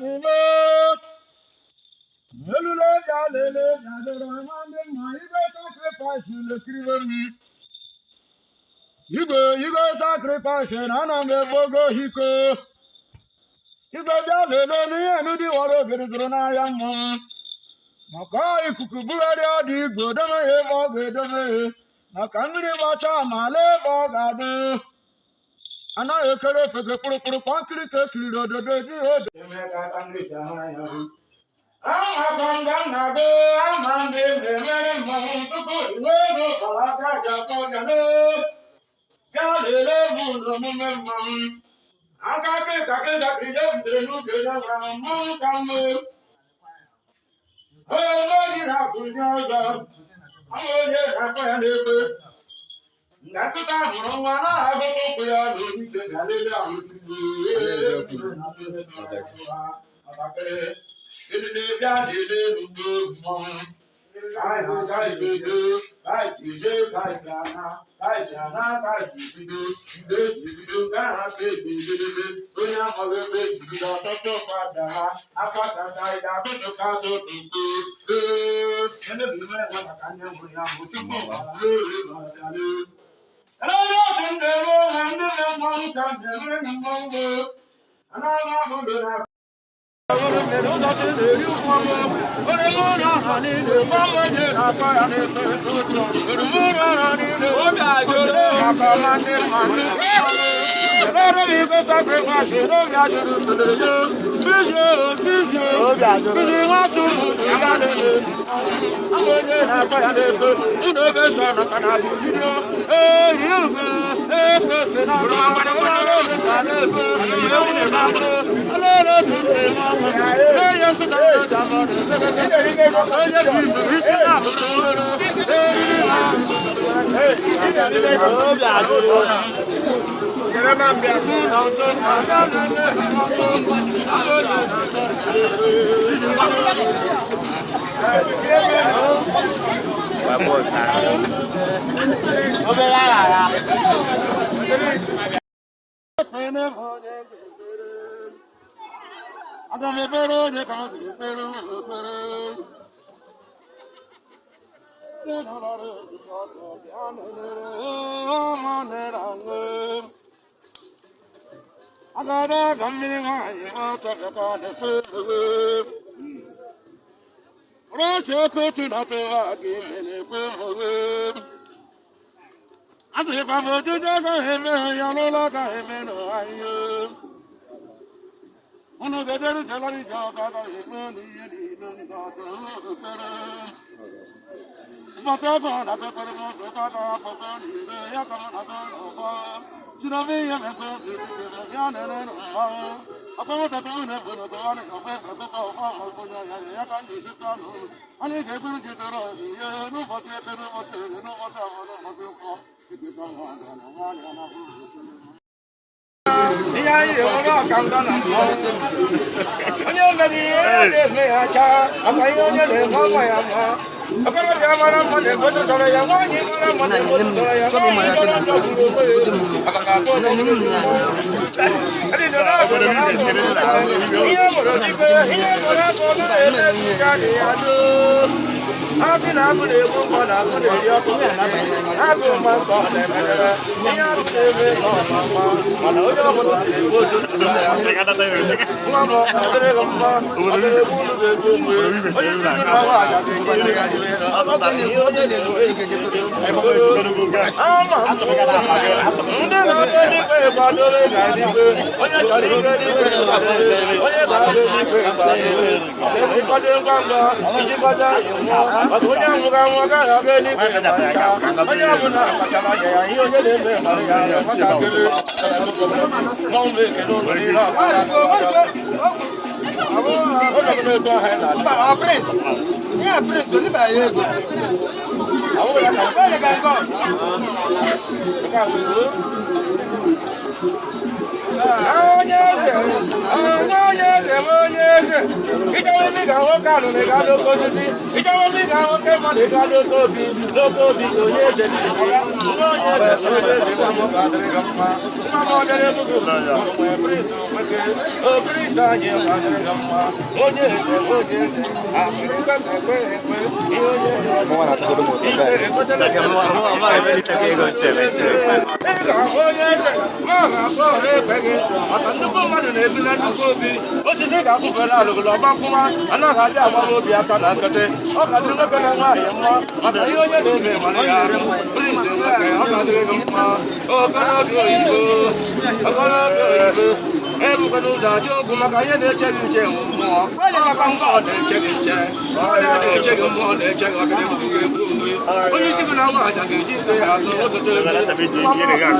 n'ume. Elule bịa lele bịa dọrọ nwa ndị mma igwe sacrifice lekiribe m. Igwe igwe sacrifice na ana m ebogo hiko. Igwe bịa lele n'ihe enu dị wara ogere zụrụ n'ahịa mmọnwụ. Maka ikuku bugharịa dị igwe odeme ya ebe ọ ga-edeme ya. Maka mmiri gbachaa ma lee ebe ọ ga-adị. Anaghị ekere ofeke kpụrụkpụrụ kpọnkiri ka ekiriri ododo ejighị odo. Ama ndị na-emere mmanwụ tupu iwe ego kọrọ aka ji akpọ ya n'oo. Gaa lelee m n'omume mmanwụ. Aka kịka kịka kịrị butere n'uche ya nwara mmanwụ ka mma. Onye ji na-akwụ ndị ọzọ, ọ bụ onye na-akpọ ya n'ekwe. Nga nkịta hụrụ nwa na-agụ ụkwụ ya n'ogige ga lelee ahụ. Elele bịa lelee n'ugbo mmọnwụ. Onye amaghị ebe ebido ọtụtụ kwasara akwasasa ịga atụtụ atụtụ. Ee, emebi nwere nwata ka nne mụrụ ya bụ tupu onye otu ndị ere ha ndị na mmanwụ ka ndị emere mmanwụ anaghị ahụ na Aga m ebere onye ka m ga-ekpere ekpere. Agada ka mmiri nwanyị ọtọ bịakwa na-ekpe ewe. Rọshi okotu na tụwa gị na-ekpe ewe. Asịkwa m ojuju agaghị eme ya n'ụlọ agaghị eme n'ụwa ihe. Unu ga-ederu jelari je ọka agaghị eme n'ihe niile ndị ọzọ ekpere. Mbọsị ọbụ na kpekpere m ụzọ ka ga akpọkọ n'ire ya ka m na-agụ n'ụgbọ. Chinomi ihe mekpe obi ya na-ere n'ụwa. Akpọmọtata unu egbe n'ụtọ na ọkpe ekpekọ ọkọ ọkọ ya ya ka ndị isi ka n'ụlọ. Anyị ga-ekpere jidere ihe n'ụbọchị ekpere ụbọchị eri n'ụbọchị abụọ n'ụbọchị nkwọ. Ikpe nwa na nwa ya na ihe anyị enwere ọka nga na mmọnwụ. Onye mere ihe ya na-eme ya chaa maka ihe onye na-eme ọnwa ya mma. Okorobịa mara mma na-egotụtara ya, nwaanyị mara mma na-egotụtara ya, nwaanyị jọrọ njọ gburu onwe ya maka na abụọ ihe mụrụ dike ihe mụrụ afọ na-eme ka dị ya doo. Asị na agụ na-egbu mkpọ na agụ na-eri ọkụ, agụ mma mkpọ na-emedebe ihe agụ na-eme ka ọ ma mma, mana onye ọbụla na-egbu otu ya nwa m ọ dịrị gị mma, ọ dịrị egbu unu ga-egbu onwe onye si gị na nwa aja ga-enye ya ihe ihe onye na-eme. Ama ndị na-abịa n'ikpe kwadoro ga n'ikpe, onye chọrọ ike n'ikpe kwadoro, onye na-abịa n'ikpe kwadoro, ịkwado ngwa ngwa iji kwado nwụọ, maka onye nwụrụ anwụ agaghị abịa n'ikpe ma ncha. Onye ọbụla kpachara anya ya ihe onye na-eme mara ya nwatakịrị mmanwụ m ekele ụlọ niile ọkara ụlọ m na-eto aha ya na Prince, yeah, Prince, oliba ya ego. Wele ka nke ọzọ. Onye eze, onye eze m, onye eze ịchọrọ ime ka nwoke alụrụ ga n'oke osisi. Ịgawa obi ga nwoke mmadụ ịga n'oke obi n'oke obi onye eze na-ebi nwa onye eze onye eze nwa m ga-adịrị gị mma nwa m ọbịara ebugo onwe prince nwoke o prince anyị ga-adịrị gị mma onye eze onye eze akụrụkwe ekwe ekwe ihe onye eze Mụnwa na-atọgodo m ụtọ guy. Ị ga-ahụ onye eze ma ọ ga-akpọ ọrụ ekwe gị maka nnukwu mmadụ na-ebi na nnukwu obi osisi ga-akpụfere alụgụlụ ọgba nkwụma anaghị abịa agbawa obi aka na nkịtị ọ ga-adịrị nwoke na nwaanyị mma maka ihe onye na-eme mara ya prince nwoke ọ ga-adịrị gị mma okorobịa oyibo okorobịa oyibo ebukwana ụzọ achọ okwu maka ihe na-eche gị nche nwụ mmụọ ọkwa nga ọ na-eche gị nche ọ na-eche gị mmụọ na-eche gị ọkịrị gị ga-egbu onwe onye isi gị na nwa aja ga-eji ikpe ya azụ ogote ego.